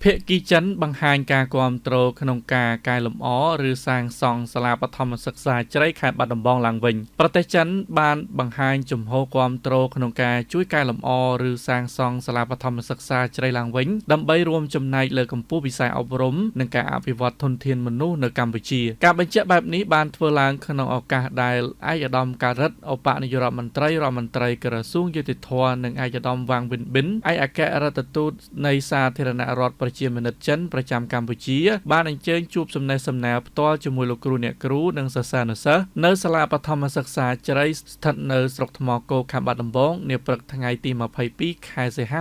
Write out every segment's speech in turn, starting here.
ភាគីចិនបង្ហាញការគាំទ្រក្នុងការកែលម្អឬសាងសង់សាលាបឋមសិក្សាជ្រៃខេត្តបាត់ដំបងឡើងវិញប្រទេសចិនបានបង្ហាញជំហរគាំទ្រក្នុងការជួយកែលម្អឬសាងសង់សាលាបឋមសិក្សាជ្រៃឡើងវិញដើម្បីរួមចំណែកលើកកម្ពស់វិស័យអប់រំនិងការអភិវឌ្ឍធនធានមនុស្សនៅកម្ពុជាការបញ្ជាក់បែបនេះបានធ្វើឡើងក្នុងឱកាសដែលឯកឧត្តមកើតរិទ្ធឧបនាយករដ្ឋមន្ត្រីរដ្ឋមន្ត្រីក្រសួងយុត្តិធម៌និងឯកឧត្តមវ៉ាងវិនប៊ិនឯកអគ្គរដ្ឋទូតនៃសាធារណរដ្ឋប្រជាមានិតចិនប្រចាំកម្ពុជាបានអញ្ជើញជួបសំណេះសំណាលផ្ទាល់ជាមួយលោកគ្រូអ្នកគ្រូនិងសិស្សានុសិស្សនៅសាលាបឋមសិក្សាជ្រៃស្ថិតនៅស្រុកថ្មគោខេត្តបាត់ដំបងនាព្រឹកថ្ងៃទី22ខែសីហា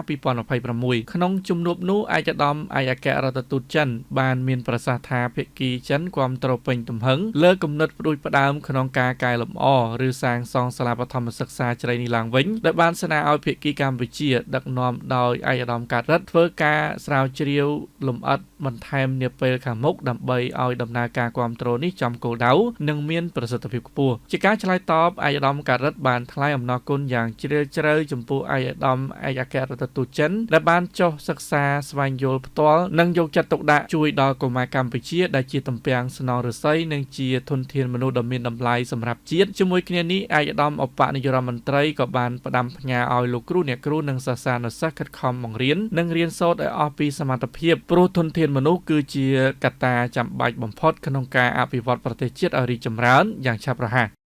2026ក្នុងជំនួបនោះឯកឧត្តមឯកអគ្គរដ្ឋទូតចិនបានមានប្រសាសន៍ថាភាគីចិនគាំទ្រពេញទំហឹងលើគំនិតផ្ដួចផ្ដើមក្នុងការកែលម្អឬសាងសង់សាលាបឋមសិក្សាជ្រៃនេះឡើងវិញដែលបានស្នើឲ្យភាគីកម្ពុជាដឹកនាំដោយឯកឧត្តមកើតរិទ្ធធ្វើការស្រាវជ្រាវលម្អិតបន្ថែមនាពេលខាងមុខដើម្បីឲ្យដំណើរការគាំទ្រនេះចំគោលដៅនិងមានប្រសិទ្ធភាពខ្ពស់ជាការឆ្លើយតបឯកឧត្តមកើតរិទ្ធបានថ្លែងអំណរគុណយ៉ាងជ្រាលជ្រៅចំពោះឯកឧត្តមឯកអគ្គរដ្ឋទូតចិនដែលបានចុះសិក្សាស្វែងយល់ផ្ទាល់និងយកចិត្តទុកដាក់ជួយដល់កុមារកម្ពុជាដែលជាទំពាំងស្នងឫស្សីនិងជាធនធានមនុស្សដ៏មានតម្លៃសម្រាប់ជាតិជាមួយគ្នានេះឯកឧត្តមឧបនាយករដ្ឋមន្ត្រីក៏បានផ្ដាំផ្ញើឲ្យលោកគ្រូអ្នកគ្រូនិងសិស្សានុសិស្សខិតខំបង្រៀននិងរៀនសូត្រឲ្យអស់ពីសមត្ថភាពព្រោះធនធានមនុស្សគឺជាកត្តាចាំបាច់បំផុតក្នុងការអភិវឌ្ឍប្រទេសជាតិឲ្យរីកចម្រើនយ៉ាងឆាប់រហ័ស។